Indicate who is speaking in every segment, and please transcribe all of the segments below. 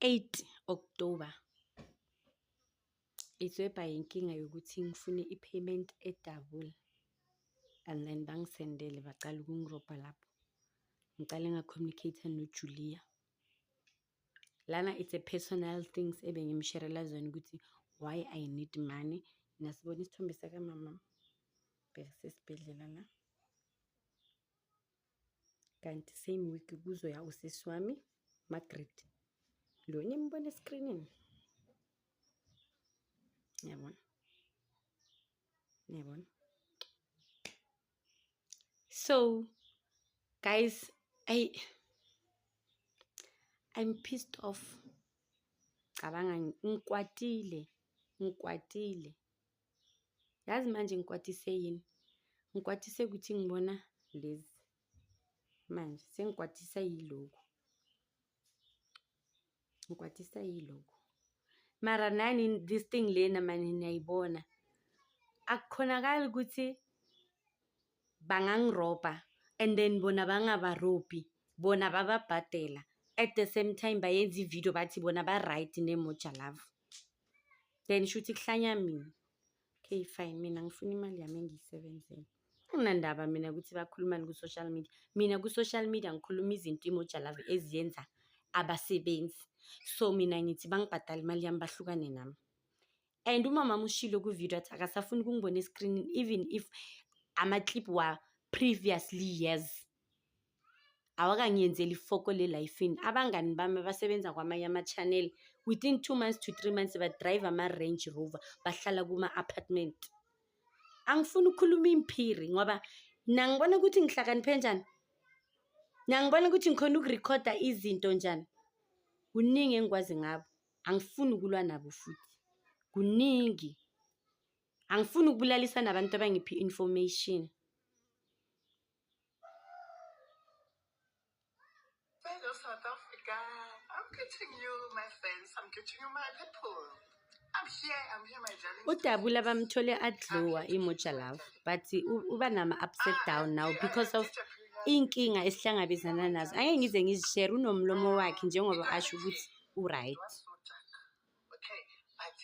Speaker 1: 8 October. It's whereby inkinga yokuthi ngifune i-payment e-double and then bangisendele bacala ukungirobha lapho. Ngicale nga-communicate-a noJulia. Lana it's a personal things ebengimsherela zona ukuthi why I need money. Nasibona isithombe sakamama besesibhedlela la. Kanti same week kuzoya usisi wami Margaret. Lo nimbona eskrinini. Niyabona? Niyabona? So guys, I'm pissed off. Cabanga ngikwatile, ngikwatile. Yazi manje ngikwatise yini? Ngikwatise ukuthi ngibona lezi. Manje sengikwatisa yilokhu. Ngikwatisa yilokhu. Mara nani this thing lena mani niyayibona. Akukhonakali ukuthi bangangirobha and then bona bangabarobhi, bona bababhadela. At the same time bayenza i-video bathi bona ba-right neMoja Love. Then shuthi kuhlanya mina. Okay fine, mina ngifuna imali yami engiyisebenzele. Anginandaba mina ukuthi bakhulumani ku-social media. Mina ku-social media ngikhuluma izinto iMoja Love eziyenza abasebenzi. So mina ngithi bangibhadale imali yami bahlukane nami. And umama ushilo ku-video athi akasafuni ukungibona eskrinini even if ama-clip wa previously years awakangiyenzeli ifoko le-life-ini. Abangani bami abasebenza kwamanye ama-channel within 2 months to 3 months ba-drive ama-Range Rover bahlala kuma-apartment. Angifuni ukukhuluma imphiri ngoba nangibona ukuthi ngihlakaniphe njani. Nangibona ukuthi ngikhona ukurekhoda izinto njani. Kuningi engikwazi ngabo. Angifuni ukulwa nabo futhi. Kuningi. Angifuni ukubulalisa nabantu abangiphi information.
Speaker 2: Fellow South Africa, I'm greeting you, my friends. I'm greeting you, my people. I'm here, I'm here, my darling.
Speaker 1: UDabula bamthole adlowa iMoja Love but uba nama upside down now because of inkinga esihlangabezana nazo. Angeke ngize ngizishare, unomlomo wakhe njengoba asho ukuthi u-right.
Speaker 2: Okay, but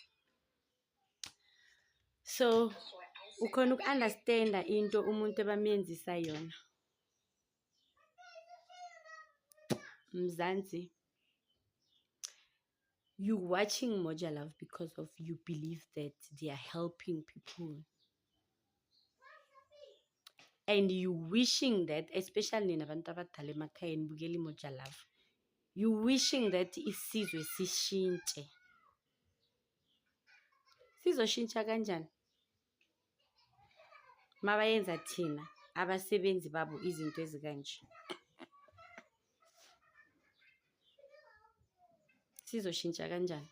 Speaker 1: So ukhona uku-understanda into umuntu abamenzisa yona. Mzansi, you watching Moja Love because of you believe that they are helping people. And you wishing that, especially nina bantu abadala emakhaya nibukela iMoja Love, you wishing that isizwe sishintshe. Sizoshintsha kanjani? Mabayenza thina abasebenzi babo izinto ezikanje. Sizoshintsha kanjani?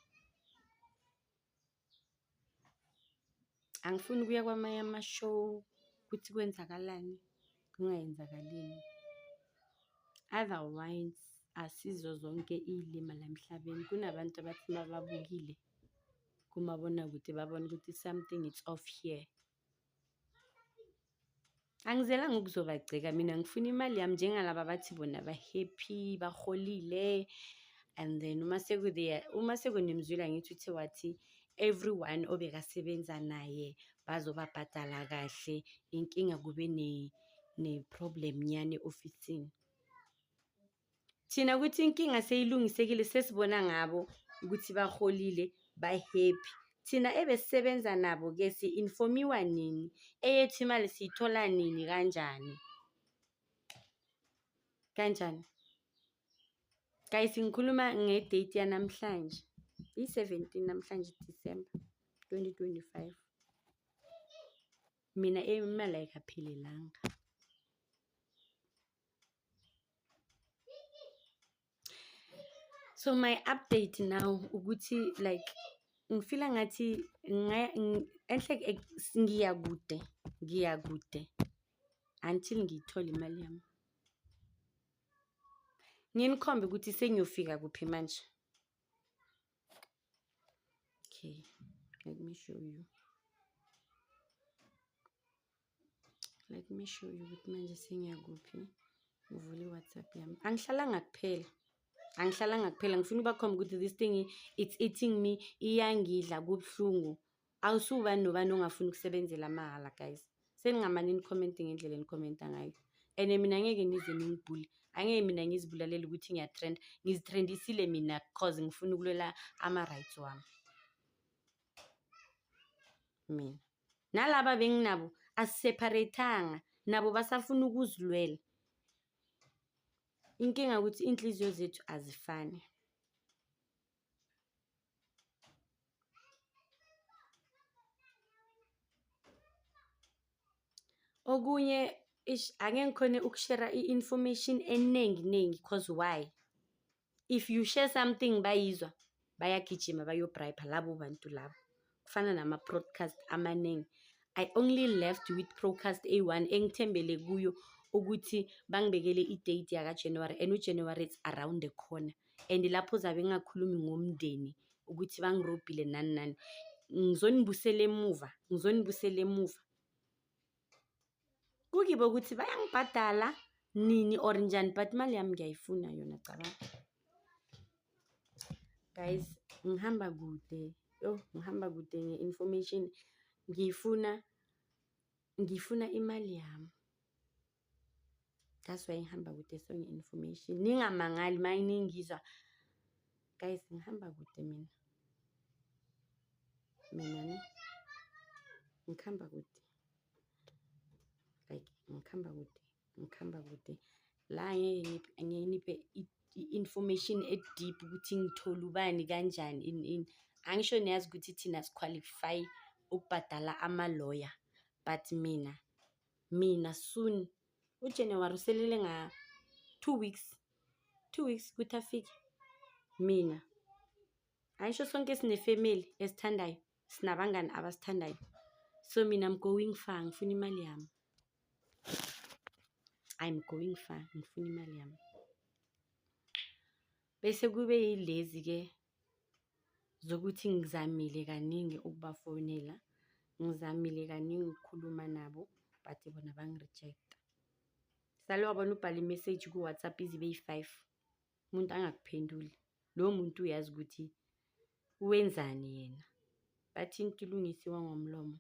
Speaker 1: Angifuni ukuya kwamanye ama-show ukuthi kwenzakalani, kungayenzakalini. Otherwise asizo zonke iy'lima la emhlabeni. Kunabantu abathi mababukile kumabonakude babone ukuthi something is off here. Angizelanga ukuzobagceka mina, ngifuna imali yami njengalaba bathi bona ba-happy, baholile. And then uma sekunemzwila ngithi uthe wathi everyone obekasebenza naye bazobabhadala kahle, inkinga kube ne-problem nyane e-ofisini. Thina ukuthi inkinga seyilungisekile sesibona ngabo ukuthi baholile, ba-happy. Thina ebesisebenza nabo ke si-informiwa nini, eyethu imali siyithola nini, kanjani? Kanjani? Guys, ngikhuluma nge-date yanamhlanje. I-17 namhlanje, December 2025. Mina imali ayikaphelelanga. So my update now ukuthi like ngifila ngathi enhle ngiya kude, ngiya kude until ngiyithole imali yami. Nginikhombe ukuthi sengiyofika kuphi manje. Okay, let me show you. Let me show you ukuthi manje sengiya kuphi. Ngivule iWhatsApp yami. Angihlalanga kuphela. Angihlalanga kuphela ngifuna ubakhomba ukuthi this thing it's eating me, iyangidla kubuhlungu. Awusubani nobani ongafuni ukusebenzela amahhala guys. Seningamane ni-comment ngendlela eni-commenta ngayo. And mina angeke nize ningibhule. Angeke mina ngizibulalele ukuthi ngiyatrend. Ngizitrendisile mina cause ngifuna ukulwela ama-rights wami. Mina. Nalaba benginabo asiseparate-anga nabo basafuna ukuzilwela. Inkinga ukuthi iy'nhliziyo zethu azifani. Okunye ish angeke ngikhone ukushera i-information eningi ningi cause why? If you share something bayizwa bayagijima bayobribe labo bantu labo. Kufana nama-broadcast amaningi. I only left with broadcast eyi-one engithembele kuyo ukuthi bangibekele i-date yaka-January and uJanuary it's around the corner. And lapho zabe ngingakhulumi ngomndeni ukuthi bangirobhile nani nani. Ngizonibusela emuva, ngizonibusela emuva. Kukibo ukuthi bayangibhadala nini or njani but imali yami ngiyayifuna yona cabanga. Guys, ngihamba kude. Yo, ngihamba kude nge-information. Ngifuna ngifuna imali yami. That's why ngihamba kude so nge-information. Ningamangali uma ningizwa. Guys, ngihamba kude mina. Mina ne ngikhamba kude. Like ngikhamba kude, ngikhamba kude. La ngeke nginiphe i-information e-deep ukuthi ngithola ubani kanjani ini ini. Angisho niyazi ukuthi thina siqualify ukubhadala ama-lawyer but mina mina soon uJanuary uselele nga 2 weeks, 2 weeks ukuthi afike. Mina angisho sonke sine-family esithandayo, sinabangani abasithandayo. So mina I'm going far, ngifuna imali yami. I'm going far, ngifuna imali yami. Bese kube yilezi-ke zokuthi ngizamile kaningi ukubafonela, ngizamile kaningi ukukhuluma nabo but bona bangi-reject-a. Sale wabona ubhala i-message ku-WhatsApp ize ibe yi-five, umuntu angakuphenduli. Lowo muntu uyazi ukuthi wenzani yena. Bathi into ilungisiwa ngomlomo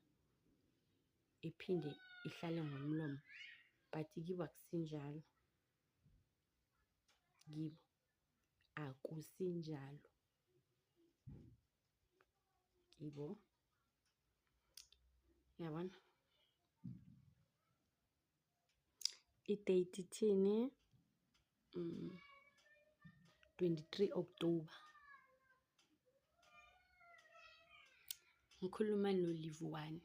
Speaker 1: iphinde ihlale ngomlomo but kibo akusinjalo. Kibo akusinjalo. Kibo. Yabona? I-date ithini? 23 October. Ngikhuluma noLivuwani.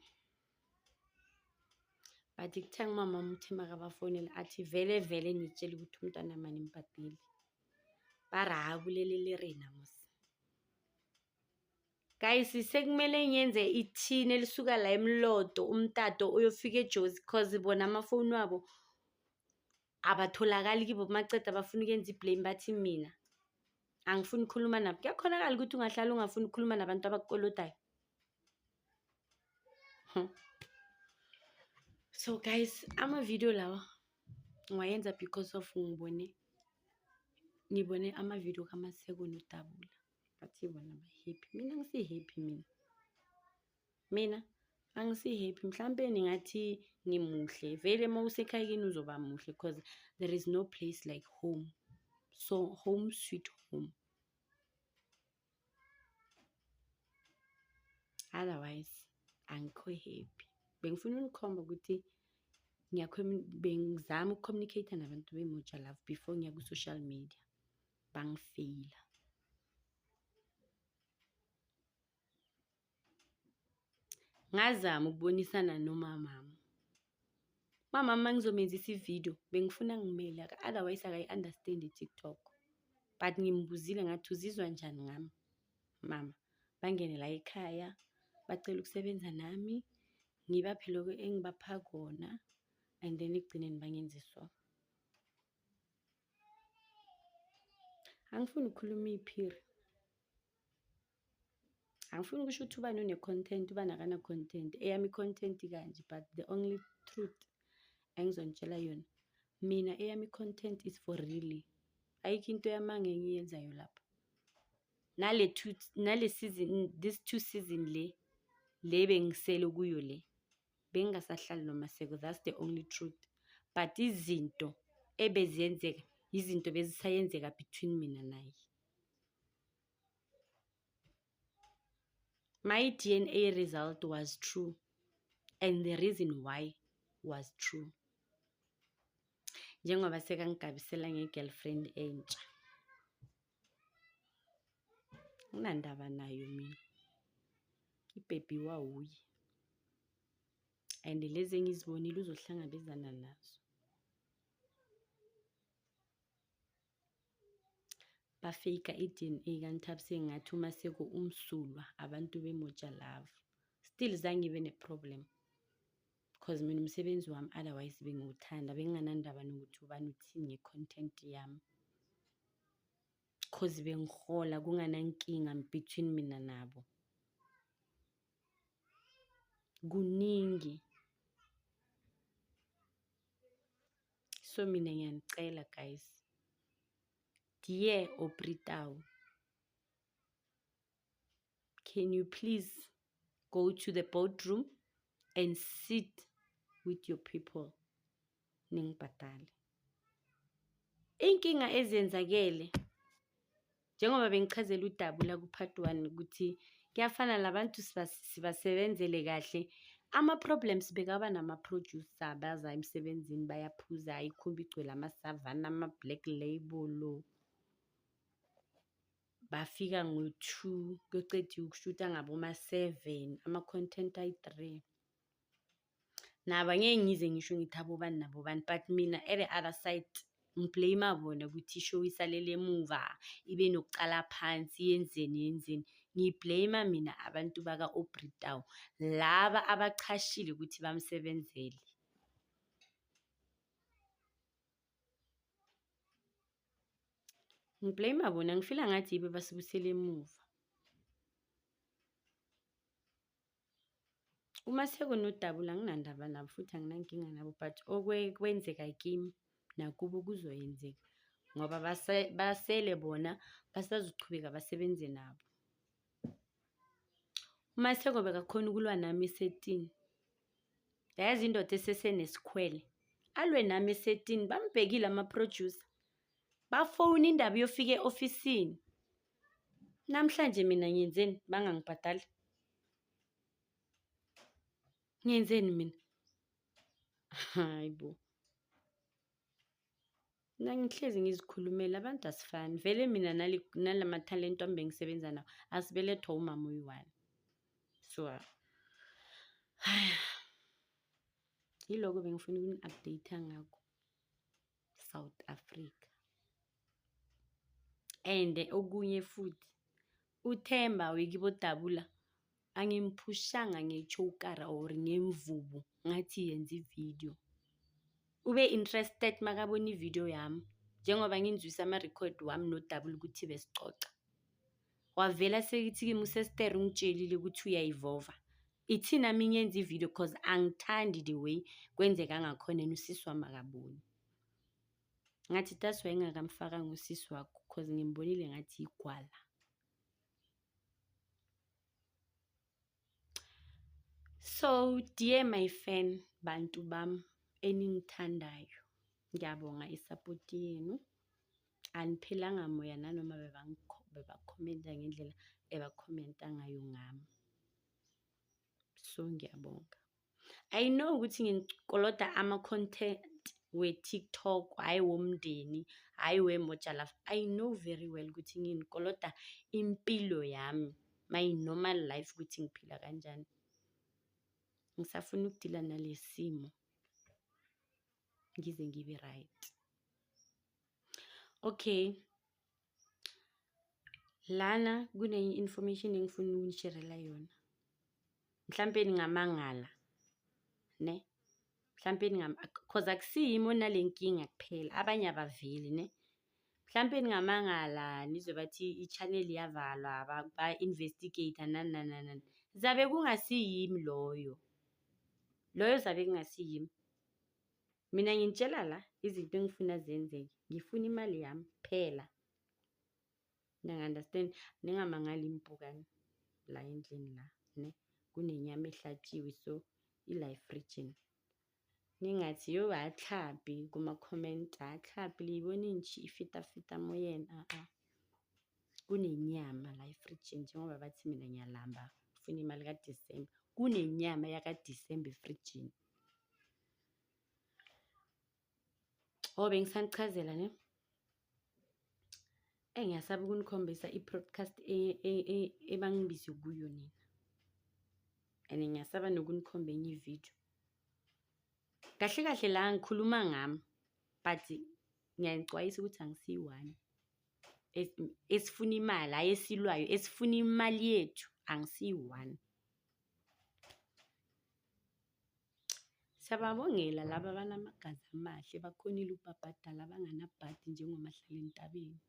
Speaker 1: But kuthe umama wami uthe makabafonela athi vele vele nitshele ukuthi umntwana mani mbhadeli. Ba re ha bolele le rena mos. Guys, sekumele ngiyenze ithini elisuka la eMloto umtato uyofika eJozi cause bona amafoni wabo abatholakali kibo maceda bafuna ukuyenza i-blame bathi mina angifuni ukukhuluma nabo. Kuyakhonakala ukuthi ungahlala ungafuni ukukhuluma nabantu abakukolotayo. So guys, ama-video lawa ngiwayenza because of ngibone ama-video kaMaseko noDabula. Bathi bona ba-happy. Mina angisi-happy mina. Mina angisi-happy. Mhlampe ningathi ngimuhle. Vele uma usekhaya kini uzoba muhle because there is no place like home. So home sweet home. Otherwise angikho happy. Bengifuna unikhomba ukuthi bengizama uku-communicate nabantu be-Moja Love before ngiya ku-social media. Bangifeyila. Ngazama ukubonisana nomamami. Umamami uma ngizomenzisa ividiyo bengifuna ngimele otherwise akayi-understand i-TikTok. But ngimbuzile ngathi uzizwa njani ngami mama? Bangene la ekhaya bacela ukusebenza nami, ngibaphe lokho engibapha kona and then ekugcineni bangenze so. Angifuni ukukhuluma iy'phiri. Angifuni ukusho ukuthi ubani une-content, ubani akana-content. Eyami i-content ikanje but the only truth engizonitshela yona, mina eyami i-content is for really. Ayikho into yamanga engiyenzayo lapha. Nale two, nale season, this two season le, le bengisele kuyo le, bengingasahlali noMaseko, that's the only truth. But izinto ebeziyenzeka, izinto bezisayenzeka between mina naye. My DNA result was true and the reason why was true. Njengoba sekangigabisela nge-girlfriend entsha. Nginandaba nayo mina. Ibhebhi wawuye. And lezi engizibonile uzohlangabezana nazo. Bafeyika i-D_N_A kaNthabiseng ngathi uMaseko umsulwa abantu beMoja Love. Still zange ngibe ne-problem cause mina umsebenzi wami otherwise bengiwuthanda benginganandaba nokuthi ubani uthini nge-content yami. Cause bengihola kunganankinga between mina nabo. Kuningi. So mina ngiyanicela guys. Dear Aubrey Tau, can you please go to the boardroom and sit with your people? Ningibhadale. Inkinga ezenzakele njengoba bengichazela uDabula ku-part 1 ukuthi kuyafana labantu sibasebenzele kahle ama-problems bekaba nama-producer baza emsebenzini bayaphuza ikhumbi igcwele amasavana ama-black label bafika ngo-2 kuyocediwe ukushuta ngaboma-7 ama-content ayi-3 Nabo angeke ngize ngisho ngithi abobani nabobani but mina at the other side ngiblame bona ukuthi ishow isalele emuva ibe nokucala phansi yenzeni yenzeni. Ngiblame mina abantu baka-Aubrey Tau laba abachashile ukuthi bamsebenzele. Ngiblame bona ngifila ngathi yibo basibusele emuva. UMaseko noDabula anginandaba nabo futhi anginankinga nabo but okwenzeka kimi nakubo kuzoyenzeka ngoba basele bona basazochubeka basebenze nabo. UMaseko bekakhona ukulwa nami esetini. Yazi indoda esesenesikhwele alwe nami esetini bambhekile ama-producer bafowuna indaba iyofika e-ofisini. Namhlanje mina ngiyenzeni bangangibhadali? Ngiyenzeni mina? Hayi bo. Mina ngihlezi ngizikhulumela abantu asifani. Vele mina nalamathalente wami bengisebenza nawo asibelethwa umama oyi-one. So yiloko bengifuna ukuni-update ngakho. South Africa. And okunye futhi uThemba wekibodabula angimphushanga ngechokara or ngemvubu ngathi yenza ividiyo. Ube interested makabona ividiyo yami njengoba nginizwisa ama-record wami noDabula ukuthi besicoca. Wavela sekithi kimi usester ungitshelile ukuthi uyayivova. Ithi nami ngiyenza ividiyo cause angithandi the way kwenzeka ngakhona and usisi wami akaboni. Ngathi that's why ngingakamfakanga usisi wakho cause ngimbonile ngathi igwala. So dear my fan, bantu bam eningithandayo, ngiyabonga i-support yenu. Aniphelanga moya nanoma bebakhomenta ngendlela ebakhomenta ngayo ngami. So ngiyabonga. I know ukuthi ngikoloda ama-content we-TikTok, hhayi womndeni, hhayi weMoja Love. I know very well ukuthi nginikoloda impilo yami, my normal life ukuthi ngiphila kanjani. Ngisafuna ukudila nale simo ngize ngibe right. Okay. Lana kunenye information engifuna ukunisherela yona. Mhlampe ningamangala ne mhlampe cause akusiyimi onale nkinga kuphela abanye abaveli ne mhlampe ningamangala nizwe bathi i-channel iyavalwa ba-investigate nani nani nani nani zabe kungasiyimi loyo loyo zabe kungasiyimi mina nginitshela la izinto engifuna zenzeke. Ngifuna imali yami phela. Niyangi-understand? Ningamangali impukane la endlini la ne kunenyama ehlatshiwe so ila efrijini. Ningathi yo ha tlhapi kuma-comment ha tlhapi le yibona intshi ifitafita moyeni a-a. Kunenyama la efrijini njengoba bathi mina ngiyalamba ngifuna imali kaDisemba. Kunenyama yakaDisemba efrijini. Oh bengisanichazela ne. Engiyasaba ukunikhombisa i-broadcast ebangibize kuyo nina. And ngiyasaba nokunikhomba enye ividiyo. Kahle kahle la ngikhuluma ngami but ngiyanicwayisa ukuthi angisiyi-one. Esifuna imali, hhayi esilwayo, esifuna imali yethu angisiyi-one. Siyababongela laba abanamagazi amahle bakhonile ukubabhadala abanganabhadi njengoMahlalentabeni.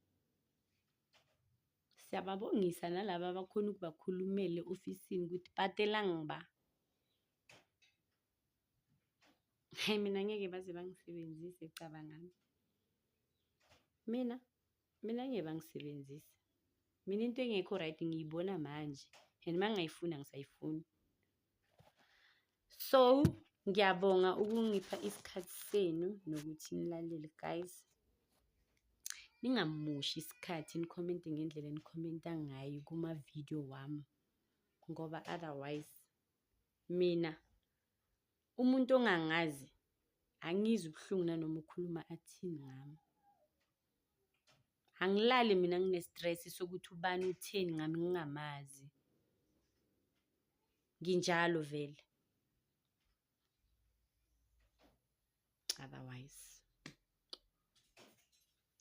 Speaker 1: Siyababongisa nalaba abakhona ukubakhulumela e-ofisini ukuthi bhatelang ba. Hhayi mina ngeke baze bangisebenzise cabangani. Mina, mina ngeke bangisebenzise. Mina into engekho right ngiyibona manje and uma ngingayifuni angisayifuni. So ngiyabonga ukungipha isikhathi senu nokuthi nilalele guys. Ningamoshi isikhathi nikhomente ngendlela enikhomenta ngayo kuma-video wami ngoba otherwise mina umuntu ongangazi angizwa ubuhlungu nanoma ukhuluma athini ngami. Angilali mina ngine-stress sokuthi ubani utheni ngami ngingamazi. Nginjalo vele. Otherwise,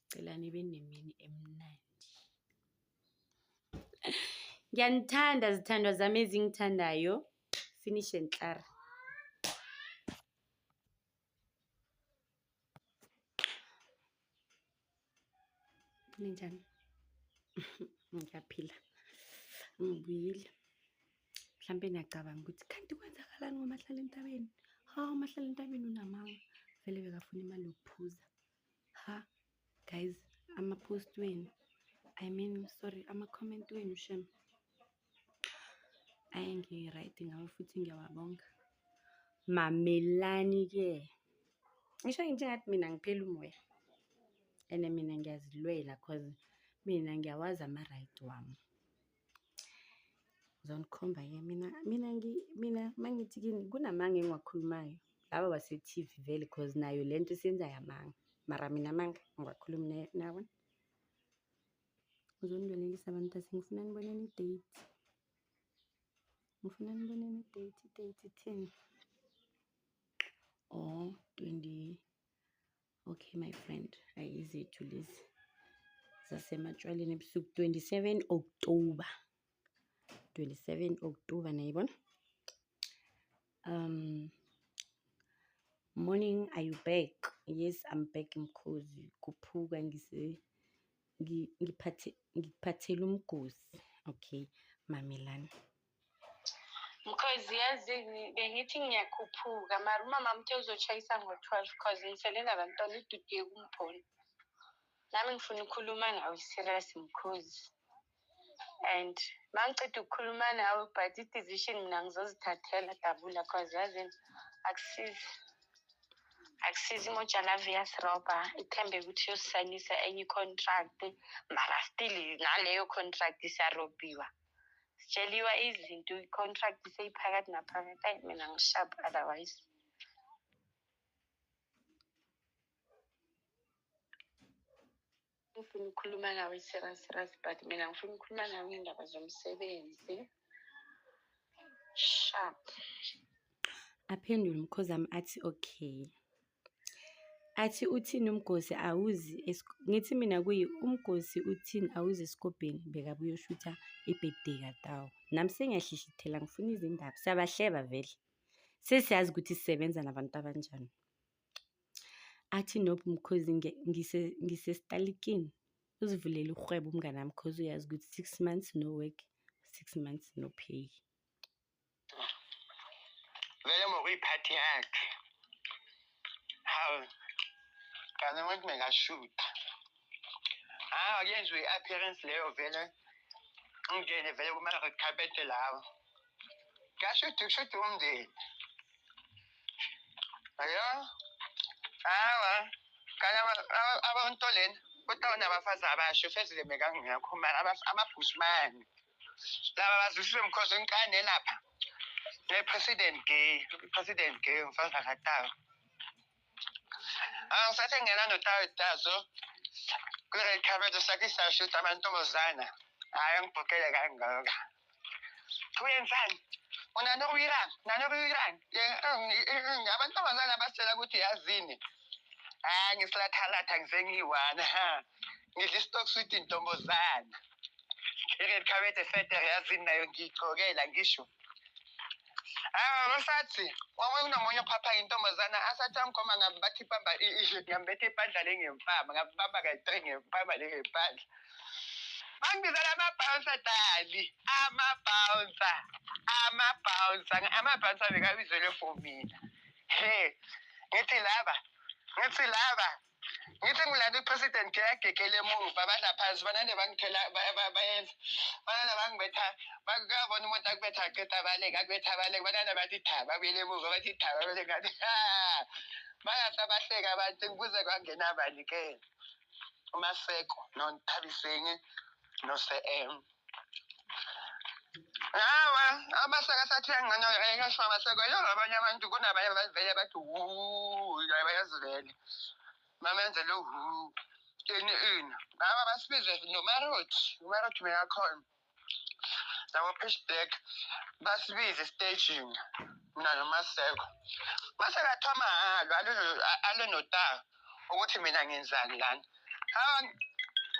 Speaker 1: cela nibe nemini emnandi. Ngiyanithanda zithandwa zami ezingithandayo. Finish and klaar. Ninjani? Ngiyaphila. Ngibuyile. Mhlampe niyacabanga ukuthi kanti kwenzakalani ngoMahlala entabeni? Ha, uMahlala entabeni unamanga. Vele bekafuna imali yokuphuza. Ha, guys, ama-post wenu, I mean, sorry, ama-comment wenu shem. Ayengi-right ngawo futhi ngiyawabonga. Mamelani-ke. Ngisho njengathi mina ngiphela umoya. And mina ngiyazilwela cause mina ngiyawazi ama-right wami. Ngizonikhomba-ke mina mina mina mangithi kini kunamanga engiwakhulumayo. Laba base-T_V vele cause nayo le nto isiyenza yamanga. Mara mina amanga angiwakhulumi niyabona. Ngizonilwelisa bantase ngifuna niboneni i-date. Ngifuna niboneni i-date, i-date ithini? Oh, 20. Okay, my friend, ayizethu lezi zasematshwaleni ebusuku 27 October. 27 October nayibona. Morning, are you back? Yes, I'm back mkhozi. Kuphuka ngise ngiphathe ngikuphathela umgosi. Okay, mamelani.
Speaker 3: Mkhozi yazini bengithi ngiyakhuphuka mara umama uthe uzoshayisa ngo-12 cause ngisele nabantwana ududuye kumphona. Nami ngifuna ukukhuluma nawe serious mkhozi. And mangiceda ukukhuluma nawe but i-decision mina ngizozithathela dabula cause yazini akusizi. Akusizi iMoja Love iyasirobha ithembe ukuthi iyosisayinisa enye i-contract mara still naleyo contract isarobhiwa. Sitsheliwa izinto i-contract seyiphakathi naphakathi. Ayi mina ngisharp otherwise. Ngifuna ukukhuluma nawe serious serious but mina ngifuna ukukhuluma nawe ngendaba zomsebenzi. Sharp.
Speaker 1: Aphendule umkhozami athi okay. Athi uthini umgosi awuzi ngithi mina kuye umgosi uthini awuzi esikobheni bekabuye ushutha ibirthday kaTawu. Nami sengiyahlihlithela ngifuna izindaba. Siyabahleba vele. Sesiyazi ukuthi sisebenza nabantu abanjani. Athi nope mkhozi ngisesitalikini. Uzivulele urhwebo umnganami cause uyazi ukuthi 6 months no work, 6 months no pay.
Speaker 2: Vele mokuyiphathi yakhe. Hawu. Kanti umuntu mengashuta. Hawu, kuyenziwe i-appearance leyo vele. Ngingene vele kuma-red carpet lawo. Kuyashuda, kushuda umndeni. Ayo. Hawa. Kanti abantu lena kodwa nabafazi abasho fezile bekangekho mara amabhusmani. Laba bazwiswe mkhosi inkane lapha. Ne-president gay, president gay umfazi akatawo. Angisathe ngena notawo tazo. Kule carpet sakhe sashuta amantombazana. Hayi, ngibhukele kangaka. Kuyenzani? Unanokuyirani? Nanokuyirani? Amantombazana basitshela ukuthi yazini. Hayi, ngisilathalatha ngisengiyi-one ha. Ngidla i-stock sweet intombazana. I-red carpet efetere yazini nayo ngiyigqokela ngisho. Ah, basathi omunye kunomunye ophapha intombazana asathi angikoma ngabathi ipamba ngambetha ipandla lengempama ngabamba kayi-three ngempama lengempandla. Bangibizela ama-bouncer dali, ama-bouncer, ama-bouncer, ama-bouncer bekabizelwe for mina. He, ngithi laba, ngithi laba, ngithi ngilanda i-president ngiyagegela emuva badla phansi banande bangithela bayenza banande bangibetha bakuyabona umuntu akubetha aqeda abaleke akubetha abaleke banande bathi tha babuyele emuva bathi tha babuyele ngathi ha bangasabahleka abantu kuze kwangena bani ke uMaseko noNthabiseng no-CM. Hawa, amaseko asathi angcono ngisho amaseko yo abanye abantu kunabanye abavele bathi wu bayazivele bamenzele hu ini ini laba basibize noMarothi uMarothi bekakhona nabo Pushback basibize estagini mina noMaseko Maseko athoma halo alo notaka ukuthi mina ngenzani lana. Hawa,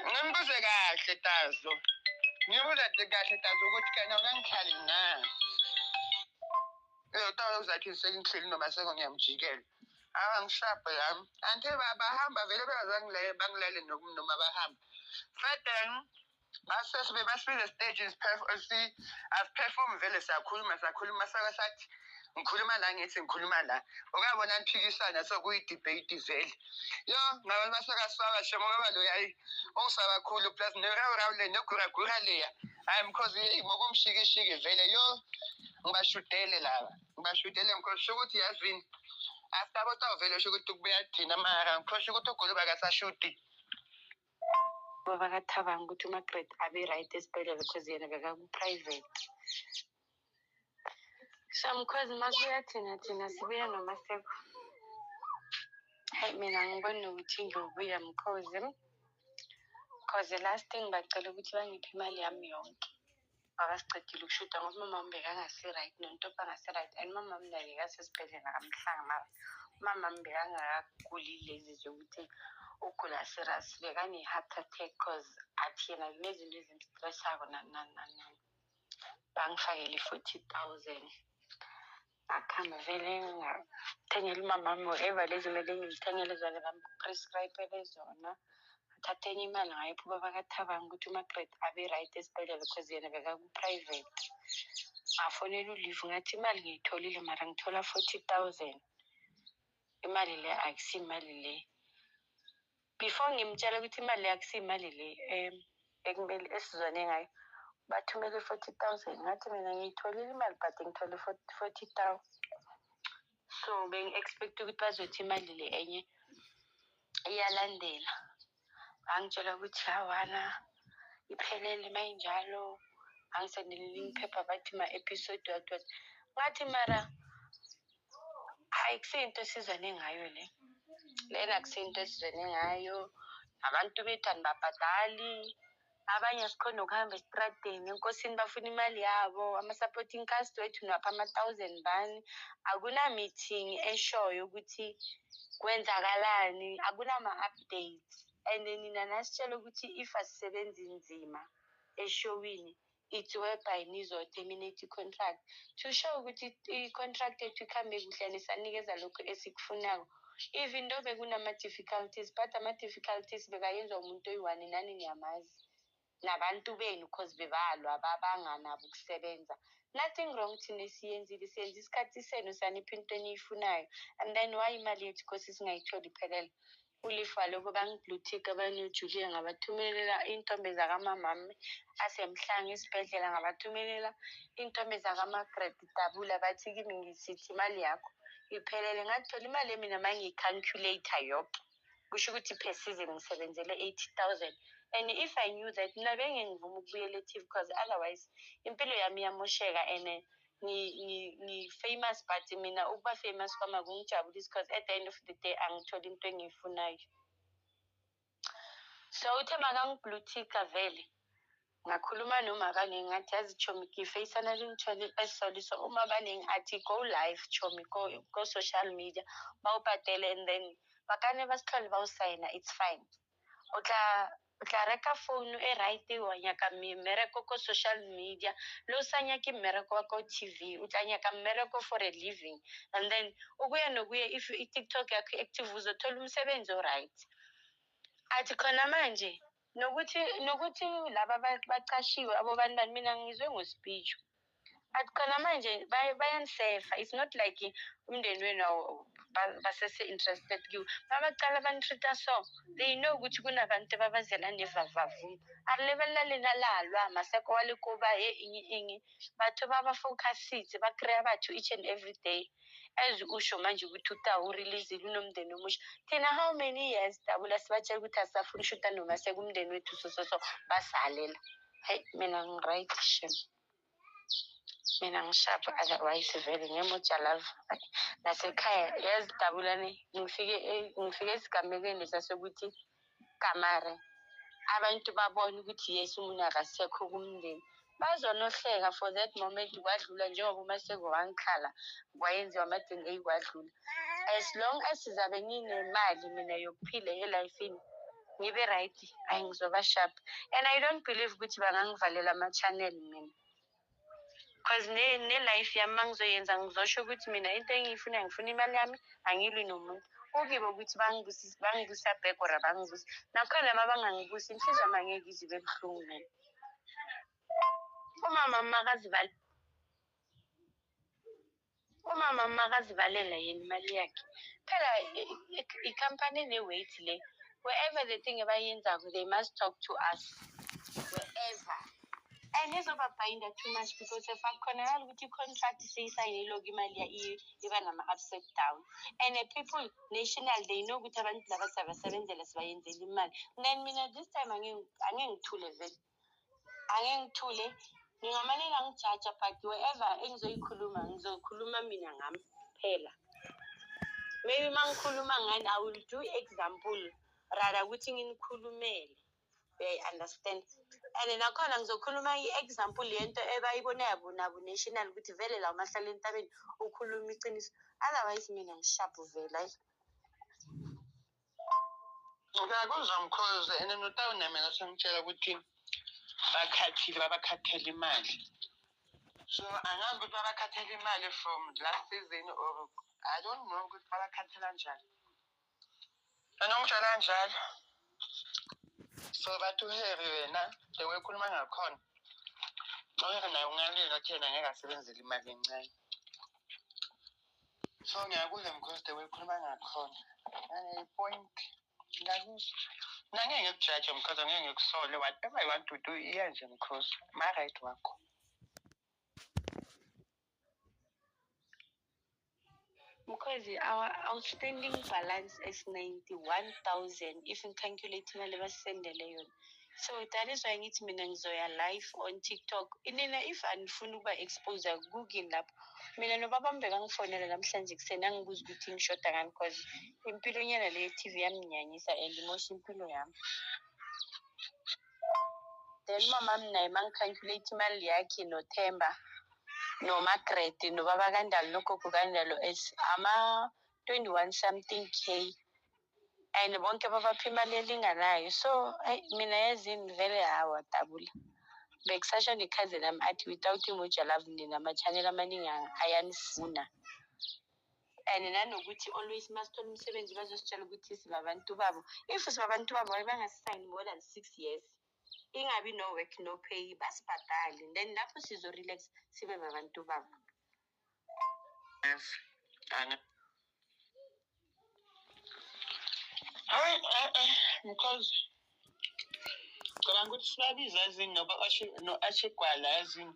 Speaker 2: ngimbuze kahle Tazo, ngimbuze kahle Tazo ukuthi kana ungangihlali na lo Tazo uzathi sengihleli noMaseko ngiyamjikela. Hawa, ngishaphe yami ante bahamba vele bengazange bangilale noma bahamba feden base basibize stage asi-perform vele siyakhuluma siyakhuluma sake sathi ngikhuluma la ngithi ngikhuluma la ukabona niphikisana sokuyi-debate vele yo ngabantu basekasaba shemo ngoba lo yayi ungisaba kakhulu plus nerawurawu le neguragura leya hayi mkhozi ngokumshikishiki vele yo ngibashudele laba ngibashudele mkhozi sho ukuthi yazini after botawuvele sho ukuthi kubuya thina mara mkhozi sho ukuthi uguluba akasashudi.
Speaker 3: Baba kaThabang ukuthi uMargaret abe right esibhedlela because yena bekaku-private. So mkhozi masibuya thina thina sibuya noMaseko. Hayi, mina ngibona ukuthi ngiyobuya mkhozi. Cause the last thing bacela ukuthi bangiphe imali yami yonke. Ngoba sicedile ukushuda ngoba umama wami bekangasi-right nontope angasi-right and umama wami naye bekasesibhedlela kamhlanga mara umama wami bekangakaguli lezi zokuthi ugula serious, bekane-heart attack cause athi yena kunezinto ezimstressako nani nani nani nani. Bangifakele i-40,000. Ngakuhamba vele ngathengela umama wami whatever lezi kumele ngizithengele zona bamprescribe-ele zona. Ngathatha enye imali ngayipha ubaba kaThabang ukuthi uMargaret abe right esibhedlela because yena bekaku-private. Ngafonela uLivu ngathi imali ngiyitholile mara ngithola 40,000. Imali le akusiyo imali le. Before ngimtshela ukuthi imali le akusiyo imali le ekumele esizwane ngayo, bathumele 40,000. Ngathi mina ngiyitholile imali but ngithole 40,000. So bengi-expect ukuthi bazothi imali le enye iyalandela. Bangitshela ukuthi hawana iphelele mayinjalo. Bangisendele iphepha bathi ma-episode what what. Ngathi mara hayi kuseyinto esizwane ngayo le. Lena akusiyinto esizwane ngayo. Abantu bethu anibabhadali. Abanye sikhona ukuhamba esitradeni enkosini bafuna imali yabo. Ama-supporting cast wethu niwapha ama-thousand bani. Akuna-meeting eshoyo ukuthi kwenzakalani. Akunama-updates. And nina nasitshela ukuthi if asisebenzi nzima eshowini it's whereby nizo-terminate i-contract. To show ukuthi i-contract yethu ikhambe kuhle nisanikeza lokhu esikufunako. Even though bekunama-difficulties but ama-difficulties bekayenzwa umuntu oyi-one nani niyamazi. Nabantu benu cause bebalwa babanganabo ukusebenza. Nothing wrong thina esiyenzile siyenza isikhathi senu sanipha into eniyifunayo and then why imali yethu cause singayitholi iphelele. Ulifa lokho bangi-blue tick abanoJulia, ngabathumelela iy'ntombi zakamamami asemhlanga esibhedlela, ngabathumelela iy'ntombi zakaMargaret Dabula, bathi kimi ngisithi imali yakho iphelele. Ngathola imali mina uma ngiyi-calculate-a yoke, kusho ukuthi per season ngisebenzele 80,000. And if I knew that, mina bengeke ngivume ukubuyela e-TV, because otherwise impilo yami iyamosheka and ngi-famous, but mina ukuba famous kwami akungijabulisi, because at the end of the day angitholi into engiyifunayo. So uthe makangi-blue tick-a vele, ngakhuluma noma baningi, ngathi yazi chomi, ngifeyisana lingithole esoliso. Uma baningi athi go live chomi, go social media, bawubhadele and then bakane basitlhole bawusayina, it's fine. O tla reka phone e right, wa nyaka mmereko ko social media, le o sa nyake mmereko wa ko TV, o tla nyaka mmereko for a living, and then ukuya nokuya if i-TikTok yakho i-active uzothola umsebenzi o-right. Athi khona manje nokuthi laba baqashiwe abo bani bani, mina ngizwe ngospeech. Athi khona manje bayanisefa, it's not like umndeni wenu basese-interested kiwo. Mabaqala bani-treat-a so, they know ukuthi kunabantu ababazela nevavavuma. A re lebelela lena la lwa, Maseko wa Lekoba he eng eng, batho ba ba focusitse, ba kry-a batho each and every day. As usho manje ukuthi uTau release-ile unomndeni omusha. Thina how many years Dabula sibatshela ukuthi asisafuni ukushuta noMaseko, umndeni wethu so so so, basalela. Hayi mina ngi-right shem. Mina ngishapha otherwise vele ngeMoja Love nasekhaya yazi Dabulane, ngifike esigamekweni lesa sokuthi kamare abantu babone ukuthi yes umuntu akasekho kumndeni, bazonohleka for that moment kwadlula, njengoba uMaseko wangikhala kwayenziwa ama-DNA kwadlula. As long as sizabe nginemali mina yokuphila e-life-ini ngibe right, ayi ngizoba sharp. And I don't believe ukuthi bangangivalela ama-channel mina, because ne-life yami mangizoyenza ngizosho ukuthi mina into engiyifunayo, ngifuna imali yami, angilwi nomuntu. Kukibo ukuthi bangibusa back or abangibusi, nakhona uma bangangibusi inhliziyo yami angeke ize ibe buhlungu mina. Umama makazibalela yena imali yakhe phela, ikhampani ene-weight le, wherever the thing abayenzako they must talk to us wherever, and izobabhayinda too much because if akukhonakala ukuthi i-contract seyisayinile imali iba nama-upside down, and the people national they know ukuthi abantu laba siyabasebenzela, sibayenzela imali. Then mina this time angeke ngithule vele, angeke ngithule, ngingamanela ngijaja, but wherever engizoyikhuluma ngizokhuluma mina ngami phela. Maybe uma ngikhuluma ngani I will do example rather ukuthi nginikhulumele, uyayi-understand. And nakhona ngizokhuluma i-example yento ebayibonayo nabo national ukuthi vele la umahlala entabeni ukhuluma iqiniso, otherwise mina ngisharp vele. Hayi
Speaker 2: ngiyakuzwa mkhozi, and noTawuna mina sengitshela ukuthi bakhathile, babakhathela imali. So angazi ukuthi babakhathela imali from last season or I don't know ukuthi babakhathela njani. And ungitshela kanjalo. So bathi uHarry wena the way ukhuluma ngakhona, uHarry naye ungalile athi yena ngeke asebenzele imali encane. So ngiyakuzwa mkhozi the way ukhuluma ngakhona. Point. Ngiyakuzwa. Mina ngeke ngikujaje mkhozi, ngeke ngikusole, whatever you want to do iyenze mkhozi, ma-right wakho.
Speaker 3: Mkhozi, our outstanding balance is 91,000 if ngicalculate imali abasisendele yona. So that is why ngithi mina ngizoya live on TikTok. Nina if anifuni ukuba expose kukini lapho, mina nobaba bekangifonela namhlanje ekuseni angibuza ukuthi ngishoda ngani, because impilonyana le ye-TV yaminyanyisa and imosha impilo yami. Then umamami naye mangicalculate imali yakhe noThemba noMargaret nobaba kaNdalo nogogo kaNdalo is ama-21 something K, and bonke babapha imali elinganayo. So mina yazini vele hawa Dabula, bekusasho ne-cousin yami athi without iMoja Love nina ama-channel amaningi ayanifuna, and nanokuthi always masithola umsebenzi bazositshela ukuthi sibabantu babo. If sibabantu babo bangasisayini more than 6 years, ingabi no work no pay, basibhadale, then lapho sizo-relax sibe babantu babo.
Speaker 2: Yes. Hayi, because ngicabanga ukuthi sibabiza yazini no-Achigwala yazini.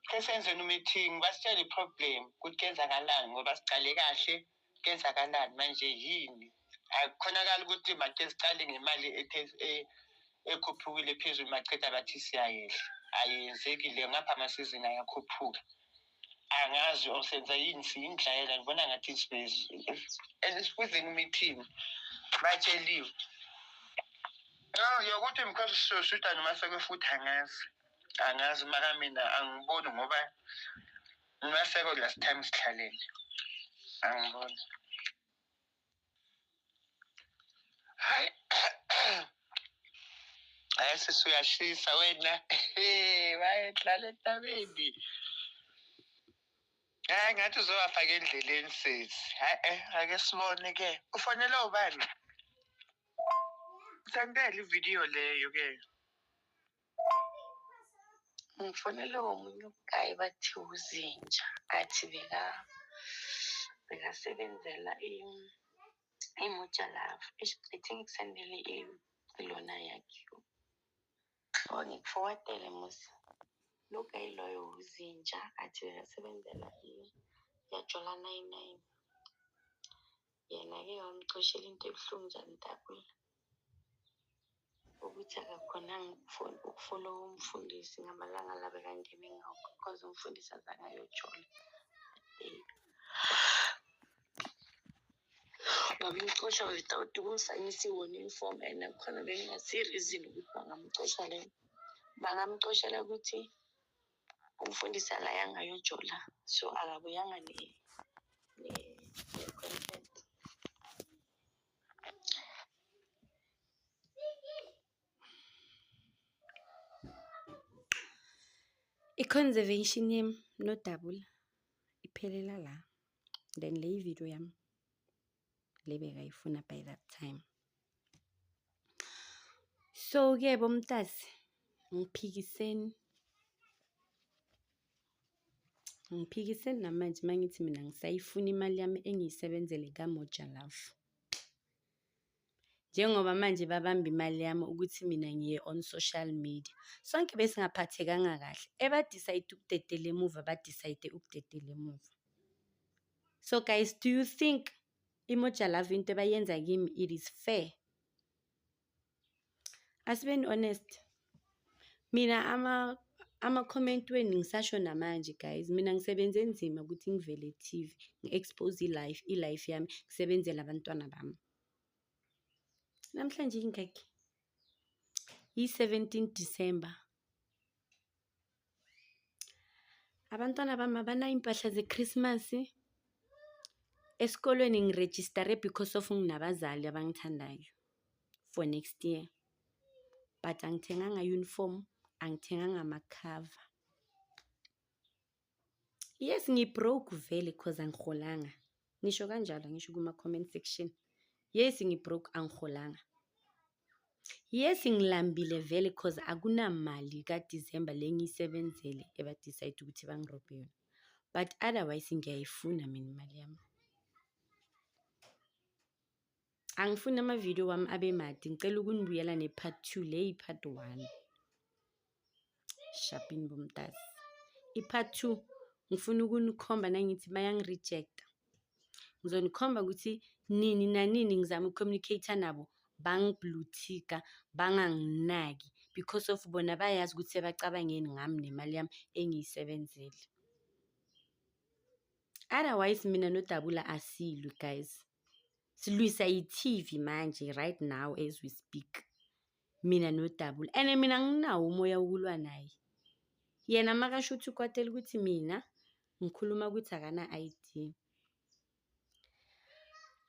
Speaker 2: Ke senze no-meeting basitshele i-problem ukuthi kuyenzakalani ngoba sicale kahle kuyenzakalani manje yini. Akukhonakali ukuthi make sicale ngemali ethe ekhuphukile phezulu maqeda bathi siyayehla. Ayenzeki leyo ngapha amasizini ayakhuphuka. Angazi or senza yini siyindlayela ngibona ngathi and sifuzeni meeting batsheliwe. No, yokuthi mkhosi sizoshuta noma sekufuthi angazi. Angazi mara mina angiboni ngoba Maseko last time sihlalele. Angiboni. Hayi. Hayi sisi uyashisa wena. Wayedlala entabeni. Hayi ngathi uzowafaka endleleni sisi. Hayi ake sibone ke. Ufonele ubani? Sendele ividiyo leyo ke.
Speaker 3: Ngifonele omunye uguy bathi uZinja athi bekasebenzela iMoja Love. Eish, ithi ngikusendele ilona yakhe. Oh, ngikufowadele musi. Lo guy loyo uZinja athi bekasebenzela iyajola 99. Yena-ke wamcoshela into ebuhlungu njani Tabula. Ukuthi akakhonanga ukufolowa umfundisi ngamalanga la bekangene ngawo because umfundisi azange ayojola that day. Bamcosha without ukumsayinisa i-warning form and nakhona bekungasiyi-reason ukuthi bangamcosha leyo. Bangamcoshela ukuthi umfundisi akayanga ayojola so akabuyanga ne-consent.
Speaker 1: I-conservation yami noDabula iphelela la. Then le video yami le bekayifuna by that time. So-ke bomntasi ngiphikiseni. Ngiphikiseni namanje uma ngithi mina ngisayifuna imali yami engiyisebenzele kaMoja Love. Njengoba manje babamba imali yami ukuthi mina ngiye on social media. Sonke besingaphathekanga kahle. Eba-decide ukudedela emuva, ba-decide ukudedela emuva. So guys, do you think iMoja Love into abayenza kimi it is fair? Asibeni honest. Mina ama-comment wenu ngisasho namanje guys, mina ngisebenze nzima ukuthi ngivele e-TV, ngi-expose i-life, i-life yami, ngisebenzele abantwana bami. Namhlanje ingaki? Yi-17 December. Abantwana bami abanayo impahla ze-Christmas. Esikolweni ngirejistare because of nginabazali abangithandayo for next year. But angithenganga uniform, angithenganga ama-cover. Yes, ngi-broke vele cause angiholanga. Ngisho kanjalo ngisho kuma-comment section. Yes, ngi-broke angiholanga. Yes, ngilambile vele cause akunamali kaDisemba le engiyisebenzele eba-decide ukuthi bangirobhe yona. But otherwise ngiyayifuna mina imali yami. Angifuni ama-video wami abe made, ngicela ukunibuyela ne-part 2, le yi-part 1. Shapini bomntasi. I-part 2 ngifuna ukunikhomba nangithi bayangi-reject-a. Ngizonikhomba ukuthi nini nanini ngizama uku-communicate-a nabo bangi-blue tick-a, banganginaki because of bona bayazi ukuthi sebacabangeni ngami nemali yami engiyisebenzele. Otherwise mina noDabula asilwi guys. Silwisa i-TV manje right now as we speak. Mina noDabula. And mina anginawo umoya wokulwa naye. Yena makasho ukuthi ukwatela ukuthi mina ngikhuluma ukuthi akana ID.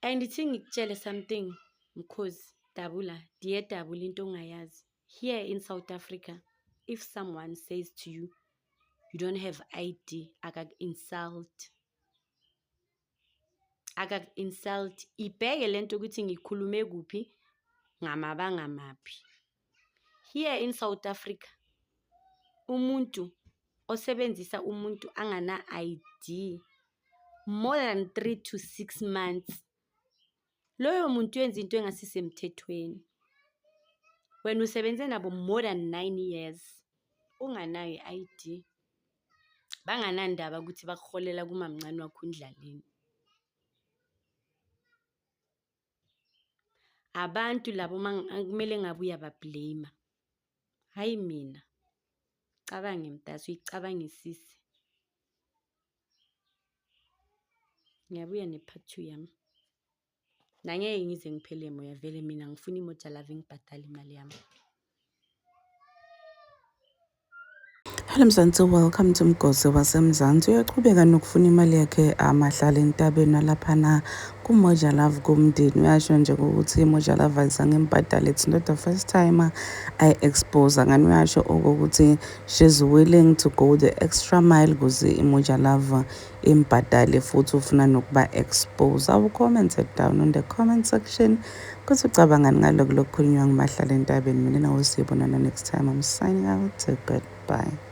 Speaker 1: And ithi ngikutshele something mkhozi Dabula, dear Dabula into ongayazi. Here in South Africa, if someone says to you you don't have ID, akaku-insult. Akaku-insult. Ibheke lento ukuthi ngikhulume kuphi ngamabanga maphi. Here in South Africa, umuntu osebenzisa umuntu angana ID more than 3 to 6 months. Loyo muntu wenza into engasisemthethweni. Wena usebenze nabo more than 9 years unganayo i-ID. Banganandaba ukuthi bakuholela kumamncane wakho undlaleni. Abantu labo kumele ngabe uyaba-blame-a, hhayi mina. Cabange mntase, uyicabangisise. Ngiyabuya ne-part 2 yami. Nangeke ngize ngiphele moya vele mina ngifuna iMoja Love ingibhadale imali yami.
Speaker 4: Hello Mzansi, welcome to Mgosi waseMzansi. Uyaqhubeka nokufuna imali yakhe amahlala entabeni walaphana kuMoja Love kumndeni. Uyasho nje ukuthi iMoja Love ayizange imbhadale. It's not the first time I expose ngani uyasho okokuthi she's willing to go the extra mile ukuze iMoja Love imbhadale futhi ufuna nokuba expose. I will comment it down on the comment section ukuthi ucabangani ngalokhu lokukhulunywa ngumahlala entabeni. Mina nawe siyobonana next time. I'm signing out. Goodbye.